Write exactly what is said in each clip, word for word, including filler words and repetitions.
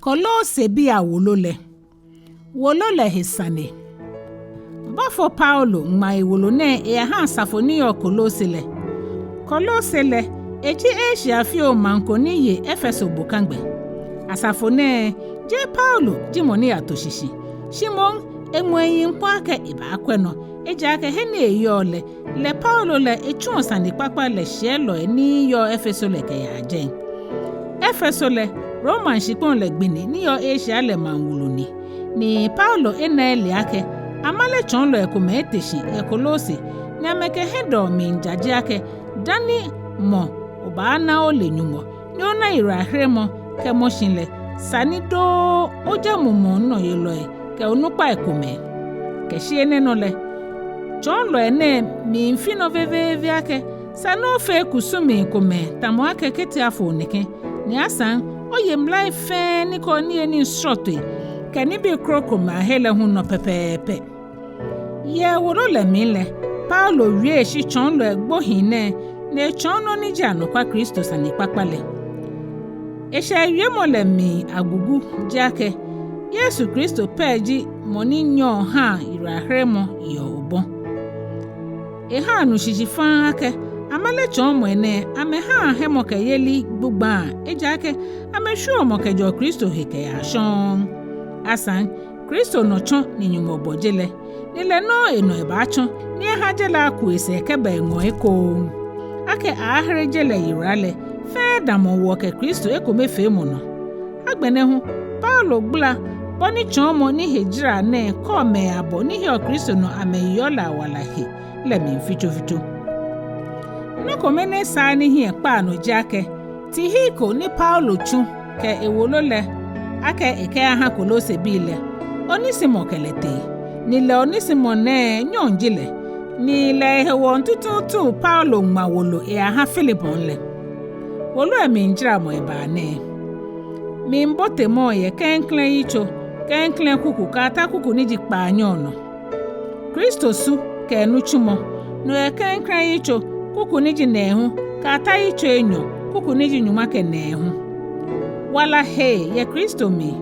Kolosebii awolo lɛ. Wolo lɛ he sane. Bɔfo Paulo ŋma ewolo nɛɛ eyaha asafo ni yɔɔ Kolose lɛ. Kolose lɛ, eji Asia Fioo maŋ ko ni ye Efeso bokagbɛ. Asafo nɛɛ, jeee Paulo ji mɔ ni yato shishi, shi moŋ eŋmɔ eyiŋ kpɔ akɛ ebaakwɛ nɔ, ejaakɛ he ni eyɔɔ lɛ, lɛ Paulo lɛ etsuɔ sanekpakpa lɛ shiɛlɔi ni yɔɔ Efeso lɛ kɛyaa jɛi. Efeso lɛ, Roma shikpɔŋ lɛ gbini ni yɔɔ Asia lɛ maŋ wulu ni. Ni Paulo ena ele akɛ amale tsɔɔlɔi komɛi ete shi yɛ Kolose, ni amɛkɛ hiɛdɔɔ miijaje akɛ dani mɔ obaana ole Nyɔŋmɔ, ni ona yiwalaheremɔ kɛ mɔshi lɛ, sa ni doo oja mumɔŋ nɔyelɔi kɛ onukpai komɛi. Kɛshi enɛ nɔ lɛ, tsɔɔlɔi nɛɛ miifi nɔ veveeve akɛ sa ni ofee kusumii komɛi tamɔ akɛ ketiafoo nɛkɛ, ni asaŋ oye mlai fɛɛ ni kɔɔ niyenii srɔtoi kɛ nibii krokomɛi ahe lɛ hu nɔ pɛpɛɛpɛ. Yɛ wolo lɛ mli lɛ, Paulo wie eshi tsɔɔlɔi gbohii nɛɛ, ni etsɔɔ nɔ ni ji anɔkwa Kristo sanekpakpa lɛ. Eshɛɛ wiemɔ lɛ mli agugu ji akɛ Yesu Kristo pɛ ji mɔ ni nyɛɔ haa yiwalaheremɔ yeɔ obɔ. Ehaa nu shishi faŋŋ akɛ amale tsɔɔmɔi nɛɛ amɛhaa hemɔkɛyeli gbugbaa, ejaakɛ amɛshwieɔ mɔ kɛjɛɔ Kristo he kɛyaa shɔŋŋ. Asaŋ, Kristo nɔ tsɔ ni Nyɔŋmɔ bɔ je lɛ, ni lɛ nɔŋŋ enɔ ebaatsɔ, ni eha je lɛ aku esɛɛ kɛba eŋɔɔ ekoŋŋ. Akɛ aaahere je lɛ yiwala lɛ, fɛɛ damɔ wɔ kɛ Kristo ekomefeemɔ nɔ. Agbɛnɛ hu, Paulo gbala bɔ ni tsɔɔmɔ ni he jara nɛɛ kɔɔ mɛi abɔ ni heɔ Kristo nɔ amɛyeɔ lɛ awala he lɛ mli fitsofitso. Nɔ kome ni esaaa ni hiɛ kpaa nɔ ji akɛ, Tihiko ni Paulo tsu kɛ ewolo lɛ akɛ ekɛyaha Kolosebii lɛ, Onesimo kɛ lɛ tee. Ni lɛ Onesimo nɛɛ nyɔŋ ji lɛ, ni lɛ ehewɔ tutuutu Paulo ŋma wolo eyaha Filemon lɛ. Wolo lɛ mlijaramɔ ebaa nɛɛ. Mlibotemɔ yɛ klɛŋklɛŋ yitso, klɛŋklɛŋ kuku kɛyata kuku ni ji kpaanyɔ nɔ. Kristo su kɛ enitsumɔ, no yɛ klɛŋklɛŋ yitso, kuku ni ji nɛɛhu kɛyata yitso enyɔ, kuku ni ji nyɔŋma kɛ nɛɛhu. Wala hee yɛ Kristo mli,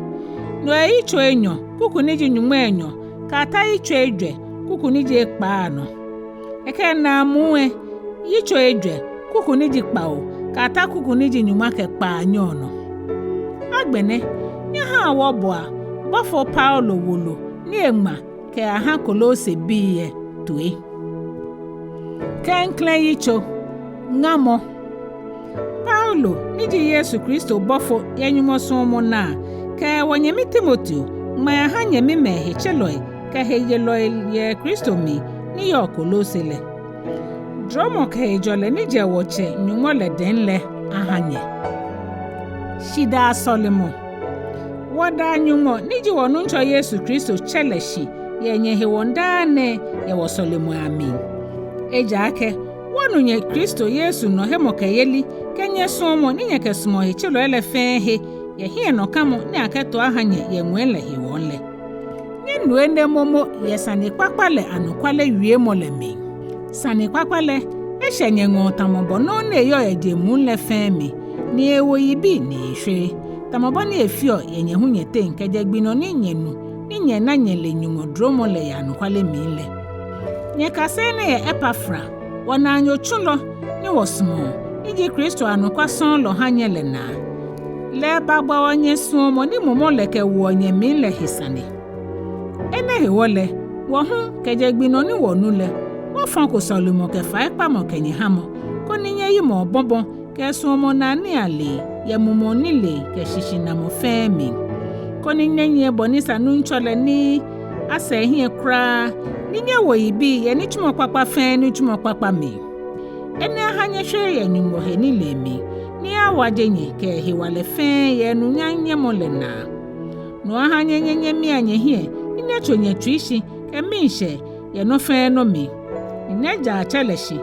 no yɛ yitso enyɔ, kuku ni ji nyɔŋmai enyɔ kɛyata yitso ejwɛ, kuku ni ji ekpaa nɔ. Ekɛ naamuu lɛ, yitso ejwɛ, kuku ni ji kpawo kɛyata kuku ni ji nyɔŋma kɛ kpaanyɔ nɔ. Agbɛnɛ, nyɛhaa wɔboa bɔfo Paulo wolo ni eŋma kɛyaha Kolosebii lɛ toi. Klɛŋklɛŋ yitso. Ŋamɔ. Paulo, ni ji Yesu Kristo bɔfo yɛ Nyɔŋmɔ suɔmɔ naa, kɛ wɔnyɛmi Timoteo, ŋma yaha nyɛmimɛi hetselɔi kɛ heyelɔi yɛ Kristo mli ni yɔɔ Kolose lɛ. Duromɔ kɛ hejɔlɛ ni jɛ wɔ-Tsɛ Nyɔŋmɔ lɛ dɛŋ lɛ aha nyɛ. Shidaa sɔlemɔ. Wɔdaa Nyɔŋmɔ ni ji wɔ-Nuŋtsɔ Yesu Kristo Tsɛ lɛ shi yɛ nyɛhewɔ daa nɛɛ yɛ wɔsɔlemɔi amli. Ejaakɛ wɔnu nyɛ Kristo Yesu nɔ hemɔkɛyeli kɛ nyɛsuɔmɔ ni nyɛkɛsumɔɔ hetselɔi lɛ fɛɛ he yɛ hiɛnɔkamɔ ni akɛto aha nyɛ yɛ ŋwɛi lɛ hewɔ lɛ. Nyɛnu enɛ momo yɛ sanekpakpa lɛ anɔkwale wiemɔ lɛ mli. Sanekpakpa lɛ eshɛ nyɛŋɔɔ tamɔ bɔ nɔŋŋ ni eyɔɔ yɛ je muu lɛ fɛɛ mli, ni ewo yibii ni eshwere, tamɔ bɔ ni efeɔ yɛ nyɛ hu nyɛteŋ kɛjɛ gbi nɔ ni nyɛnu ni nyɛna nyɛle Nyɔŋmɔ duromɔ lɛ yɛ anɔkwale mli lɛ. Nyɛkase enɛ yɛ Epafra, wɔnaanyo tsulɔ ni wɔsumɔɔ, ni ji Kristo anɔkwa sɔɔlɔ ha nyɛ lɛ naa. Lɛ ebagba wɔ nyɛsuɔmɔ ni mumɔ lɛ kɛwoɔ nyɛmli lɛ he sane. Enɛ hewɔ lɛ, wɔ hu kɛjɛ gbi nɔ ni wɔnu lɛ, wɔfɔko sɔlemɔ kɛ faikpamɔ kɛ nyɛ hamɔ, koni nyɛyimɔ obɔbɔ kɛ suɔmɔnaa niialee, yɛ mumɔŋ nilee kɛ shishinumɔ fɛɛ mli. Koni nyɛnyiɛ bɔ ni sa Nuŋtsɔ lɛ ni asa ehiɛ kwraa, ni nyɛwo yibii yɛ nitsumɔ kpakpa fɛɛ nitsumɔ kpakpa mli. Enɛ aha nyɛshwere yɛ Nyɔŋmɔ he nilee mli, ni awaje nyɛ kɛ hewalɛ fɛɛ yɛ enunyam nyɛmɔ lɛ naa. No aha nyɛnyɛ nyɛmia nyɛhiɛ, ni nyɛtso nyɛtsui shi kɛ miishɛɛ yɛ nɔ fɛɛ nɔ mli. Ni nyɛjaa Tsɛ lɛ shi,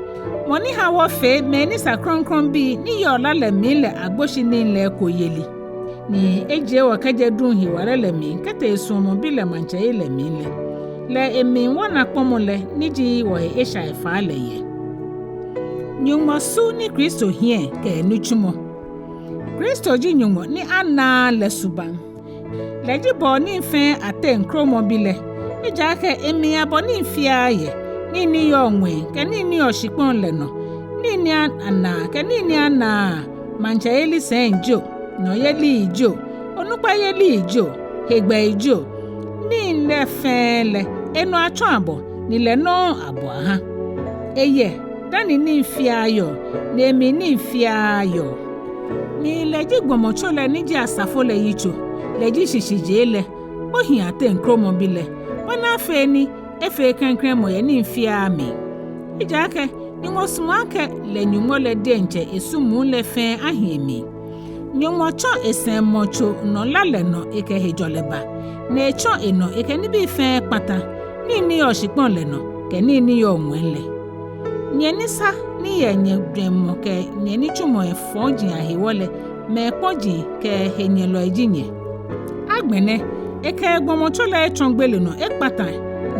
mɔ ni ha wɔfee mɛi ni sa krɔŋkrɔŋbii ni yɔɔ la lɛ mli lɛ agboshinii lɛ eko yeli. Ni ejie wɔ kɛjɛ duŋ hewalɛ lɛ mli kɛtee esuɔmɔ Bi lɛ maŋtsɛyeli lɛ mli lɛ. Lɛ emli wɔnakpɔmɔ lɛ ni ji wɔhe eshai faa lɛ yɛ. Nyɔŋmɔ su ni Kristo hiɛ kɛ enitsumɔ. Kristo ji Nyɔŋmɔ ni anaaa lɛ subaŋ. Lɛ ji bɔɔnii fɛɛ ateŋ kromɔbi lɛ, ejaakɛ emli abɔ nii fiaa yɛ, nii ni yɔɔ ŋwɛi kɛ nii ni yɔɔ shikpɔŋ lɛ nɔ, nii ni anaa kɛ nii ni anaaa, maŋtsɛyeli sɛii jio, nɔyelii jio, onukpayelii jio, hegbɛi jio. Nii lɛ fɛɛ lɛ, enɔ atsɔ abɔ, ni lɛ nɔŋŋ abɔ aha. Eyɛ dani nii fiaa yɔɔ, ni emli nii fiaa yɔɔ. Ni lɛ ji gbɔmɔtso lɛ ni ji asafo lɛ yitso, lɛ ji shishijee lɛ, gbohii ateŋ kromɔbi lɛ, bɔ ni afee ni efee klɛŋklɛŋ mɔ yɛ nii fiaa mli. Ejaakɛ Nyɔŋmɔ sumɔ akɛ lɛ Nyɔŋmɔ lɛ diɛŋtsɛ esu muu lɛ fɛɛ ahi emli. Nyɔŋmɔ tsɔ esɛŋmɔtso nɔ la lɛ nɔ ekɛ hejɔlɛ ba, ni etsɔ enɔ ekɛ nibii fɛɛ kpata, nii ni yɔɔ shikpɔŋ lɛ nɔ kɛ nii ni yɔɔ ŋwɛi lɛ. Nyɛ ni sa ni yɛ nyɛjwɛŋmɔ kɛ nyɛnitsumɔi fɔji ahewɔ lɛ, mɛi kpɔji kɛ henyɛlɔi ji nyɛ. Agbɛnɛ, ekɛ egbɔmɔtso lɛ etsɔ gbele nɔ ekpata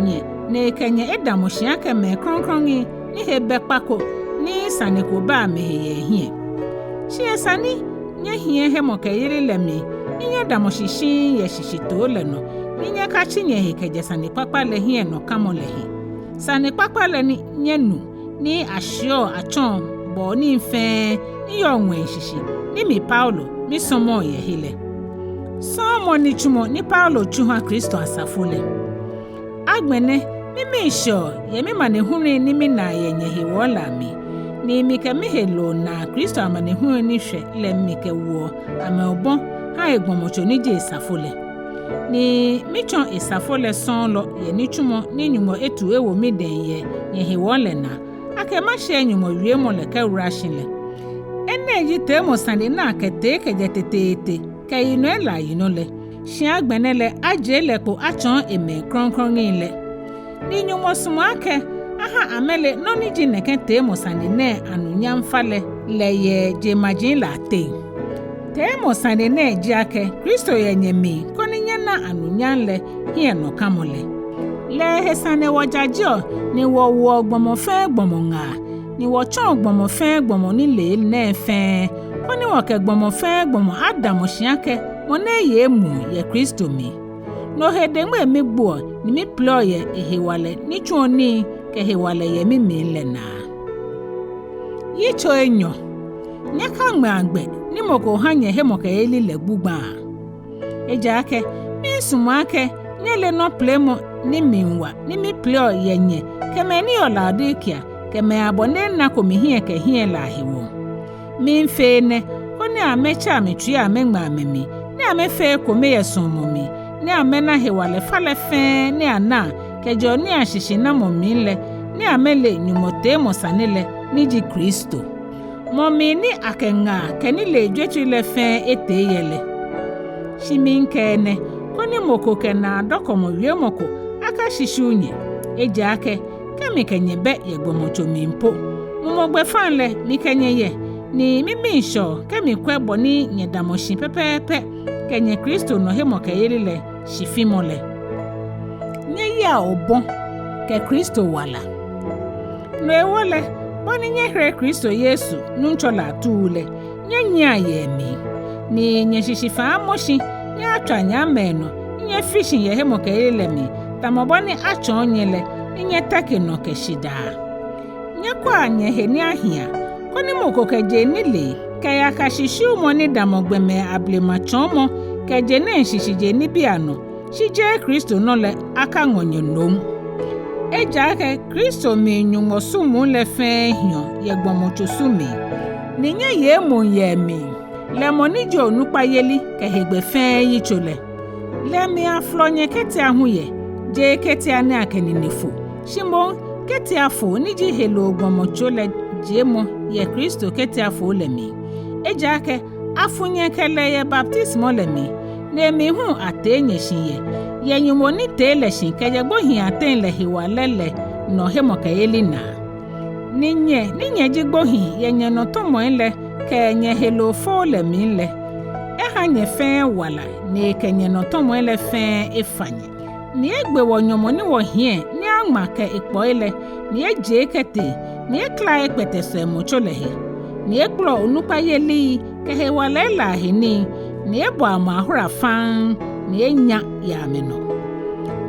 nyɛ, ni ekɛ nyɛ edamɔ shi akɛ mɛi krɔŋkrɔŋi ni he bɛ kpa ko, ni sane ko bɛ amɛhe yɛ ehiɛ. Shi esa ni nyɛhiɛ hemɔkɛyeli lɛ mli, ni nyɛdamɔ shi shiŋŋ yɛ shishitoo lɛ nɔ, ni nyɛkatsi nyɛhe kɛjɛ sanekpakpa lɛ hiɛnɔkamɔ lɛ he. Sanekpakpa lɛ ni nyɛnu ni ashiɛɔ atsɔɔ bɔɔnii fɛɛ ni yɔɔ ŋwɛi shishi, ni mi Paulo misɔmɔɔ yɛ he lɛ. Sɔɔmɔ nitsumɔ ni Paulo tsu ha Kristo asafo lɛ. Agbɛnɛ, mimii shɛɔ yɛ mimanehului ni minaa yɛ nyɛhewɔ lɛ amli, ni mikɛ miheloo naa Kristo amanehului ni shwɛ lɛ mikɛwoɔ amɛ obɔ ha egbɔmɔtso ni ji esafo lɛ. Ni mitsɔ esafo lɛ sɔɔlɔ yɛ nitsumɔ ni Nyɔŋmɔ etu ewo midɛŋ yɛ nyɛhewɔ lɛ naa, akɛ mashiɛ Nyɔŋmɔ wiemɔ lɛ kɛwula shi lɛ. Enɛ ji teemɔ sane ni akɛtee kɛjɛ teteete kɛ yinɔi lɛ ayinɔ lɛ, shi agbɛnɛ lɛ ajie lɛ kpo atsɔɔ emɛi krɔŋkrɔŋi lɛ. Ni Nyɔŋmɔ sumɔ akɛ aha amɛle nɔ ni ji nɛkɛ teemɔ sane nɛɛ anunyam falɛ lɛ yɛ jeŋmaji lɛ ateŋ. Teemɔ sane nɛɛ ji akɛ Kristo yɛ nyɛmli koni nyɛna anunyam lɛ hiɛnɔkamɔ lɛ. Lɛ ehe sane wɔjajeɔ ni wɔwoɔ gbɔmɔ fɛɛ gbɔmɔ ŋaa, ni wɔtsɔɔ gbɔmɔ fɛɛ gbɔmɔ nilee nɛɛ fɛɛ, koni wɔkɛ gbɔmɔ fɛɛ gbɔmɔ adamɔ shi akɛ mɔ ni eye emuu yɛ Kristo mli. No he deŋme migboɔ ni mipleɔ yɛ ehewalɛ ni tsuɔ nii kɛ hewalɛ yɛ mimli lɛ naa. Yitso enyɔ. Nyɛkaŋmɛa gbɛ ni mɔ ko ha nyɛhemɔkɛyeli lɛ gbugbaa. Ejaakɛ miisumɔ akɛ nyɛle nɔ plemɔ ni mli wa ni mipleɔ yɛ nyɛ kɛ mɛi ni yɔɔ Laodikea kɛ mɛi abɔ ni enako mi hiɛ kɛ hiɛ lɛ ahewɔ. Miifee enɛ koni amɛtsa amɛtsui amɛŋmɛ amɛmli, ni amɛfee ekome yɛ suɔmɔ mli, ni amɛna hewalɛ falɛ fɛɛ ni anaa kɛjɛɔ niiashishinumɔ mli lɛ, ni amɛle Nyɔŋmɔ teemɔ sane lɛ ni ji Kristo, mɔ mli ni akɛ ŋaa kɛ nilee jwetri lɛ fɛɛ etee yɛ lɛ. Shi miikɛɛ enɛ koni mɔ ko kɛ naadɔkɔmɔ wiemɔ ko akashishiu nyɛ, ejaakɛ kɛ mikɛ nyɛ bɛ yɛ gbɔmɔtso mli po, mumɔ gbɛfaŋ lɛ mikɛ nyɛ yɛ, ni mimii shɛɔ kɛ mikwɛ bɔ ni nyɛdamɔ shi pɛpɛɛpɛ kɛ nyɛ Kristo nɔ hemɔkɛyeli lɛ shifimɔ lɛ. Nyɛyia obɔ kɛ Kristo wala. No hewɔ lɛ, bɔ ni nyɛhere Kristo Yesu Nuŋtsɔ lɛ atuu lɛ, nyɛnyiɛa yɛ emli. Ni nyɛshishifaa amɔ shi, ni atswa nyɛ ama enɔ, ni nyɛfi shi yɛ hemɔkɛyeli lɛ mli, tamɔ bɔ ni atsɔɔ nyɛ lɛ, ni nyɛteke nɔ kɛ shidaa. Nyɛkwɛa nyɛhe ni ahia, koni mɔ ko kɛ jeŋ nilee kɛ yaka shishiumɔ ni damɔ gbɔmɛi ablema tsɔɔmɔ kɛ je nɛɛ shishijee nibii anɔ, shi jeee Kristo nɔ lɛ, akaŋɔ nyɛ nom. Ejaakɛ Kristo mli Nyɔŋmɔ su muu lɛ fɛɛ hiɔ yɛ gbɔmɔtso su mli, ni nyɛye emuu yɛ emli, lɛ mɔ ni ji onukpayeli kɛ hegbɛ fɛɛ yitso lɛ. Lɛ mli afolɔ nyɛ ketia hu yɛ, jeee ketia ni akɛ nine fo, shi moŋ ketiafoo ni ji heloo gbɔmɔtso lɛ jiemɔ yɛ Kristo ketiafoo lɛ mli. Ejaakɛ afu nyɛ kɛ lɛ yɛ baptisimɔ lɛ mli, ni emli hu atee nyɛ shi yɛ, yɛ Nyɔŋmɔ ni tee lɛ shi kɛjɛ gbohii ateŋ lɛ hewalɛ lɛ nɔ hemɔkɛyeli naa. Ni nyɛ ni nyɛ ji gbohii yɛ nyɛnɔtɔmɔi lɛ kɛ nyɛheloofoo lɛ mli lɛ, eha nyɛ fɛɛ wala ni ekɛ nyɛnɔtɔmɔi lɛ fɛɛ efa nyɛ. Ni egbe wɔ nyɔmɔ ni wɔhiɛ ni aŋma kɛ ekpɔi lɛ, ni ejie kɛtee, ni ekla ekpɛtɛ sɛŋmɔtso lɛ he, ni ekplɔ onukpayelii kɛ hewalɛi lɛ ahe nii, ni ebɔ amɛ ahora faŋŋ, ni enya yɛ amɛnɔ.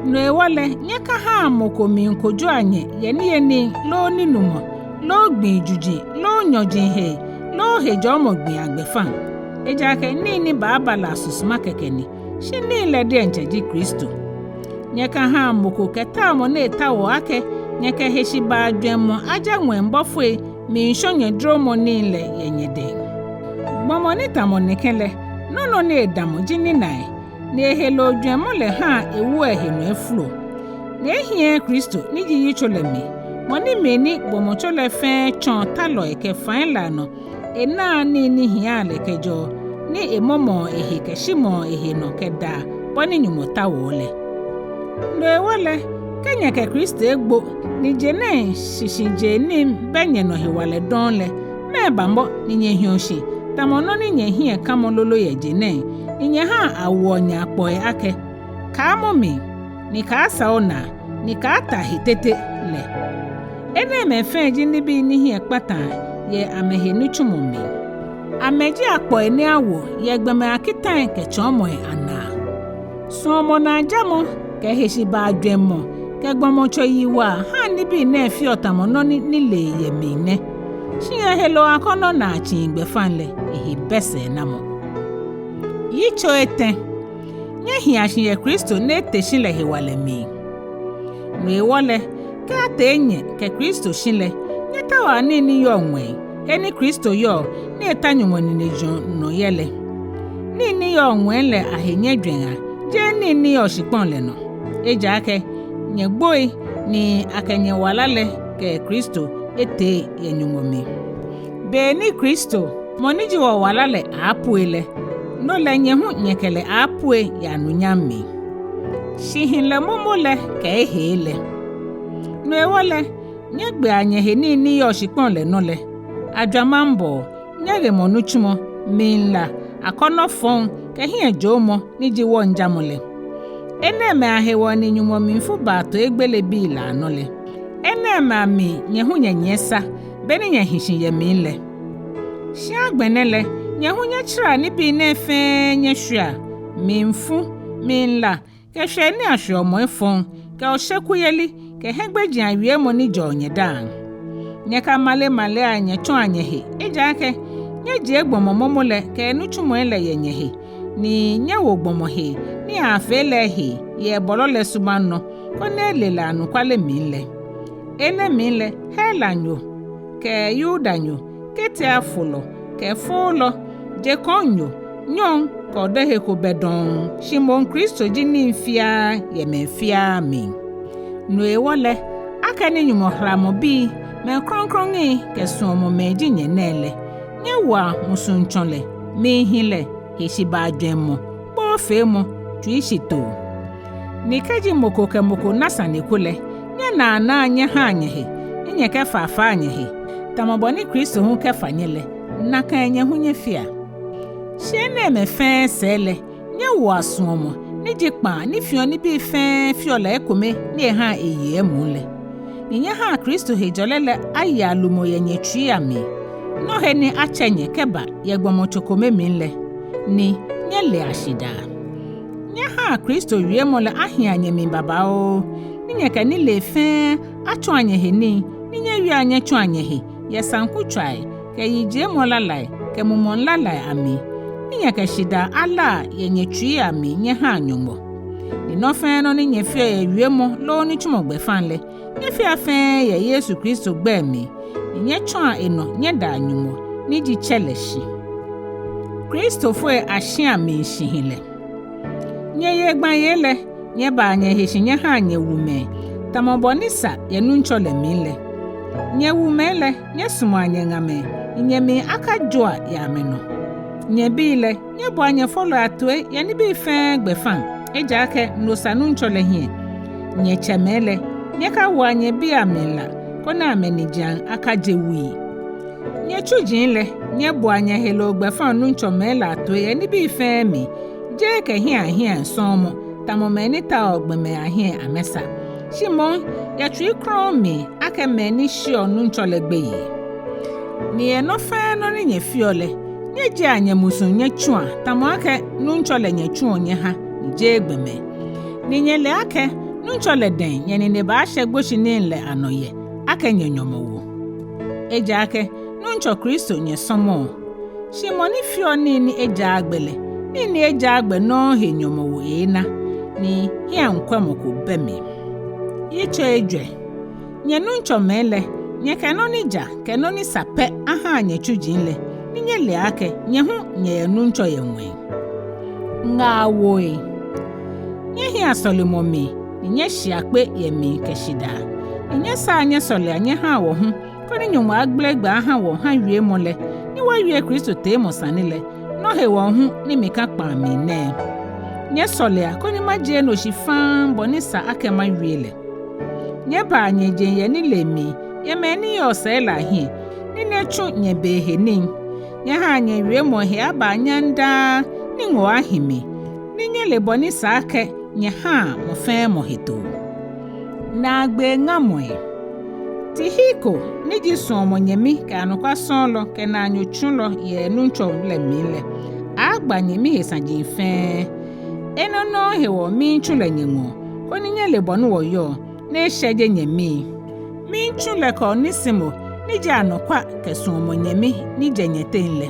No hewɔ lɛ, nyɛkahãa mɔ ko miikojoa nyɛ yɛ niyeli loo ninumɔ loo gbii juji loo nyɔji hee loo hejɔɔmɔ gbii agbɛfaŋ. Ejaakɛ nii ni baaba lɛ asusuma kɛkɛ ni, shi nii lɛ diɛŋtsɛ ji Kristo. Nyɛkahãa mɔ ko kɛ taomɔ ni etaoɔ akɛ nyɛkɛ heshibaa jwɛŋmɔ aja ŋwɛi bɔfoi miishɔ̃ nyɛduromɔ nii lɛ yɛ nyɛdɛŋ. Gbɔmɔ ni tamɔ nɛkɛ lɛ, nɔ nɔ ni edamɔ ji ninaai, ni eheloo jwɛŋmɔ lɛ hãa ewoɔ ehe nɔ efolo. Ni ehiɛɛɛ Kristo ni ji yitso lɛ mli, mɔ ni mli ni gbɔmɔtso lɛ fɛɛ tsɔ̃ɔ talɔi kɛ fai lɛ anɔ enaa nii ni hiaa lɛ kɛjɛɔ, ni emɔmɔɔ ehe kɛshimɔɔ ehe nɔ kɛdaa bɔ ni Nyɔŋmɔ taoɔ lɛ. No hewɔ lɛ, kɛ nyɛkɛ Kristo egbo, ni je nɛɛŋ shishijeenii bɛ nyɛnɔ hewalɛ dɔŋŋ lɛ, mɛɛba mɔ ni nyɛhiɔ shi tamɔ nɔ ni nyɛhiɛ kamɔ lolo yɛ je nɛɛŋ, ni nyɛhãa awoɔ nyɛ akpɔi akɛ, Kaamɔ mli, ni kaasa onaa, ni kaata he tete lɛ? Enɛɛmɛi fɛɛ ji nibii ni hiɛ kpãtãa yɛ amɛhe nitsumɔ mli. Amɛ ji akpɔi ni awo yɛ gbɔmɛi akitãi kɛ tsɔ̃ɔmɔi anaa. Suɔmɔnaajamɔ kɛ heshibaa jwɛŋmɔ kɛ gbɔmɔtso yiwaa hãa nibii nɛɛ feɔ tamɔ nɔ ni nilee yɛ mli nɛ; shi yɛ heloo akɔnɔ naatsii gbɛfaŋ lɛ, ehe bɛ sɛɛnamɔ. Yitso etɛ̃. Nyɛhia shi yɛ Kristo ni ete shi lɛ hewalɛ mli. No hewɔ lɛ, kɛ atee nyɛ kɛ Kristo shi lɛ, nyɛtaoa nii ni yɔɔ ŋwɛi, he ni Kristo yɔɔ ni eta Nyɔŋmɔ ninejurɔ nɔ yɛ lɛ. Nii ni yɔɔ ŋwɛi lɛ ahe nyɛjwɛŋa, jeee nii ni yɔɔ shikpɔŋ lɛ nɔ. Ejaakɛ nyɛgboi, ni akɛ nyɛwala lɛ kɛ Kristo etee yɛ Nyɔŋmɔ mli. Be ni Kristo, mɔ ni ji wɔwala lɛ, aaapue lɛ, no lɛ nyɛ hu nyɛkɛ lɛ aaapue yɛ anunyam mli. Shihilɛ momo lɛ kɛ ehee lɛ. No hewɔ lɛ, nyɛgbea nyɛhenii ni yɔɔ shikpɔŋ lɛ nɔ lɛ: ajwamãŋbɔɔ, nyɛhemɔ nitsumɔ, mlila, akɔnɔ fɔŋ kɛ hiɛjoomɔ ni ji wɔŋjamɔ lɛ. Enɛɛmɛi ahewɔ ni Nyɔŋmɔ mlifu baa toigbelebii lɛ anɔ lɛ. Enɛɛmɛi amli nyɛ hu nyɛnyiɛ sa, be ni nyɛhi shi yɛ mli lɛ. Shi agbɛnɛ lɛ, nyɛ hu nyɛtsɛrɛa nibii nɛɛ fɛɛ nyɛshwiea: mlifu, mlila, kɛ shwee ni ashweɔ mɔ efɔŋ, kɛ oshekuyeli, kɛ hiɛgbejiawiemɔ ni jɛɔ nyɛdaaŋ. Nyɛkamalemalea nyɛtsɔ̃a nyɛhe, ejaakɛ nyɛjie gbɔmɔ momo lɛ kɛ enitsumɔi lɛ yɛ nyɛhe, ni nyɛwo gbɔmɔ hee ni aafee lɛ ehee yɛ ebɔlɔ lɛ subaŋ nɔ, koni ele lɛ anɔkwale mli lɛ. Enɛ mli lɛ Helanyo kɛ Yudanyo, ketiafolɔ kɛ foolɔ, jekɔŋnyo, nyɔŋ kɛ odehe ko bɛ dɔŋŋ, shi moŋ Kristo ji nii fiaa yɛ mɛi fiaa mli. No hewɔ lɛ, akɛni Nyɔŋmɔ halamɔbii, mɛi krɔŋkrɔŋi kɛ suɔmɔ mɛi ji nyɛ nɛɛ lɛ, nyɛwoa musuŋtsɔlɛ, mlihilɛ, heshibaa jwɛŋmɔ, kpoofeemɔ, tsuishitoo. Ni kɛji mɔ ko kɛ mɔ ko na sane ko lɛ, nyɛnaanaa nyɛhãa nyɛhe, ni nyɛkɛfafaa nyɛhe, tamɔ bɔ ni Kristo hu kɛfa nyɛ lɛ, nakai nyɛ hu nyɛfea. Shi enɛɛmɛi fɛɛ sɛɛ lɛ, nyɛwoa suɔmɔ, ni ji kpãa ni fiɔ nibii fɛɛ feɔ lɛ ekome ni ehãa eyeɔ emuu lɛ. Ni nyɛhãa Kristo hejɔlɛ lɛ ayea lumɔ yɛ nyɛtsuii amli, nɔ he ni atsɛ nyɛ kɛba yɛ gbɔmɔtso kome mli lɛ, ni nyɛlea shidaa. Nyɛhãa Kristo wiemɔ lɛ ahia nyɛmli babaoo, ni nyɛkɛ nilee fɛɛ atsɔ̃a nyɛhe nii, ni nyɛwiea nyɛtsɔ̃a nyɛhe yɛ saŋkutswai kɛ yijiemɔ lalai kɛ mumɔŋ lalai amli, ni nyɛkɛ shidaa alaa yɛ nyɛtsuii amli nyɛhãa Nyɔŋmɔ. Ni nɔ fɛɛ nɔ ni nyɛfeɔ yɛ wiemɔ loo nitsumɔ gbɛfaŋ lɛ, nyɛfea fɛɛ yɛ Yesu Kristo gbɛi mli, ni nyɛtsɔ̃a enɔ nyɛdaa Nyɔŋmɔ ni ji Tsɛ lɛ shi. Kristofoi ashĩa mli shihilɛ. Nyɛ yeigbãyei lɛ, nyɛbaa nyɛhe shi nyɛhãa nyɛwumɛi, tamɔ bɔ ni sa yɛ Nuŋtsɔ lɛ mli lɛ. Nyɛ wumɛi lɛ, nyɛsumɔa nyɛŋamɛi, ni nyɛmli akajoa yɛ amɛnɔ. Nyɛ bii lɛ, nyɛboa nyɛfɔlɔi atoi yɛ nibii fɛɛ gbɛfaŋ, ejaakɛ no sa Nuŋtsɔ lɛ hiɛ. Nyɛ tsɛmɛi lɛ, nyɛkawoa nyɛbii amli la, koni amɛnijiaŋ akaje wui. Nyɛ tsuji lɛ, nyɛboa nyɛheloo gbɛfaŋ nuŋtsɔmɛi lɛ atoi yɛ nibii fɛɛ mli, jeee kɛ hiɛiahiɛiaŋ sɔɔmɔ, tamɔ mɛi ni taoɔ gbɔmɛi ahiɛ amɛsa, shi moŋ yɛ tsui krɔŋŋ mli akɛ mɛi ni sheɔ Nuŋtsɔ lɛ gbeyei. Ni yɛ nɔ fɛɛ nɔ ni nyɛfeɔ lɛ, nyɛjiea nyɛmusuŋ nyɛtsua, tamɔ akɛ Nuŋtsɔ lɛ nyɛtsuɔ nyɛhã, ni jeee gbɔmɛi. Ni nyɛle akɛ Nuŋtsɔ lɛ dɛŋ nyɛnine baashɛ gboshinii lɛ anɔ yɛ, akɛ nyɛnyɔmɔwoo. Ejaakɛ Nuŋtsɔ Kristo nyɛsɔmɔɔ. Shi mɔ ni feɔ nii ni ejaaa gbɛ lɛ, nii ni ejaaa gbɛ nɔŋŋ he nyɔmɔwoo eeena, ni hiɛiaŋkwɛmɔ ko bɛ mli. Yitso ejwɛ. Nyɛ nuŋtsɔmɛi lɛ, nyɛkɛ nɔ ni ja kɛ nɔ ni sa pɛ aha nyɛtsuji lɛ, ni nyɛle akɛ nyɛ hu nyɛyɛ Nuŋtsɔ yɛ ŋwɛi. Ŋaawoi. Nyɛhiɛa sɔlemɔ mli, ni nyɛshia kpe yɛ mli kɛ shidaa. Ni nyɛsaa nyɛsɔlea nyɛhaa wɔ hu, koni Nyɔŋmɔ agbele gbɛ aha wɔ ha wiemɔ lɛ, ni wɔwie Kristo teemɔ sane lɛ, nɔ hewɔ hu ni mikã kpãa mli nɛɛ. Nyɛsɔlea koni majie no shi faŋŋ bɔ ni sa akɛ mawie lɛ. Nyɛbaa nyɛjeŋ yɛ nilee mli, yɛ mɛi ni yɔɔ sɛɛ lɛ ahiɛ, ni nyɛtsu nyɛbe he nii. Nyɛhaa nyɛwiemɔ he abaa nyam daa, ni ŋoo ahi mli, ni nyɛle bɔ ni sa akɛ nyɛhaa mɔ fɛɛ mɔ hetoo. Naagbee ŋamɔi. Tihiko, ni ji suɔmɔ nyɛmi kɛ anɔkwa sɔɔlɔ kɛ naanyo tsulɔ yɛ Nuŋtsɔ lɛ mli lɛ, aaagba nyɛ mihe saji fɛɛ. Enɛ nɔŋŋ hewɔ miitsu lɛ nyɛŋɔɔ, koni nyɛle bɔ ni wɔyɔɔ, ni eshɛje nyɛmii. Miitsu lɛ kɛ Onesimo, ni ji anɔkwa kɛ suɔmɔ nyɛmi ni jɛ nyɛteŋ lɛ.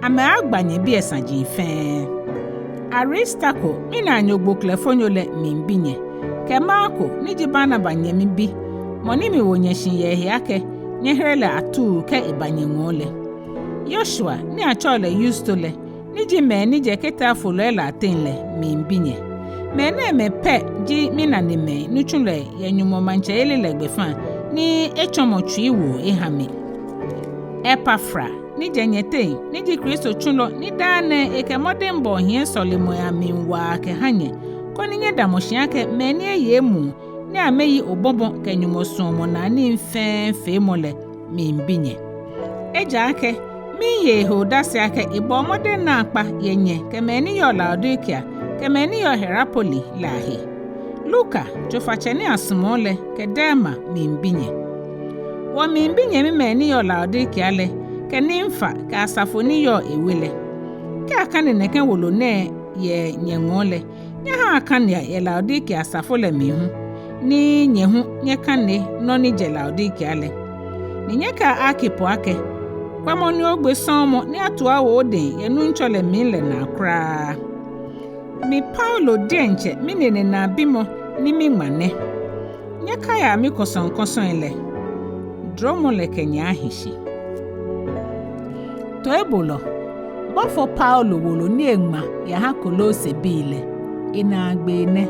Amɛaagba nyɛ biɛ saji fɛɛ. Aristarko, minaanyo gboklɛfonyo lɛ, miibi nyɛ. Kɛ Marko, ni ji Barnaba nyɛmi bi, mɔ ni miwo nyɛ shi yɛ ehe akɛ nyɛhere lɛ atuu kɛ eba nyɛŋɔɔ lɛ. Yoshua, ni atsɛɔ lɛ Yusto lɛ, ni ji mɛi ni jɛ ketiafolɔi lɛ ateŋ lɛ, miibi nyɛ. Mɛnɛɛmɛi pɛ ji minanemɛi nitsulɔi yɛ Nyɔŋmɔ maŋtsɛyeli lɛ gbɛfaŋ, ni etsɔmɔ tsuiwoo eha mi. Epafra, ni jɛ nyɛteŋ, ni ji Kristo tsulɔ, ni daa nɛɛ ekɛ mɔdɛŋbɔɔ hiɛ sɔlemɔi amli waa kɛha nyɛ, koni nyɛdamɔ shi akɛ mɛi ni eye emuu, ni amɛyi obɔbɔ kɛ Nyɔŋmɔ suɔmɔnaa nii fɛɛ feemɔ lɛ, miibi nyɛ. Ejaakɛ miye ehe odase akɛ ebɔɔ mɔdɛŋ naakpa yɛ nyɛ kɛ mɛi ni yɔɔ Laodikea kɛ mɛi ni yɔɔ Hierapoli lɛ ahe. Luka, tsofatsɛ ni asumɔɔ lɛ, kɛ Dema miibi nyɛ. Wɔmiibi nyɛmimɛi ni yɔɔ Laodikea lɛ, kɛ Nimfa kɛ asafo ni yɔɔ ewe lɛ. Kɛ akane nɛkɛ wolo nɛɛ yɛ nyɛŋɔɔ lɛ, nyɛhaa akanea yɛ Laodikea asafo lɛ mli hu, ni nyɛ hu nyɛkane nɔ ni jɛ Laodikea lɛ. Ni nyɛkɛa Arkipo akɛ, kwɛmɔ ni ogbe sɔɔmɔ ni atu awo odɛŋ yɛ Nuŋtsɔ lɛ mli lɛ naa kwraa. Mi Paulo diɛŋtsɛ minine naa bimɔ ni miŋma nɛ. Nyɛkaia mikɔsɔŋkɔsɔi lɛ. Dromɔ lɛ kɛ nyɛ ahi shi. Toibolɔ, bɔfo Paulo wolo ni eŋma yaha Kolosebii lɛ, enaagbee nɛ.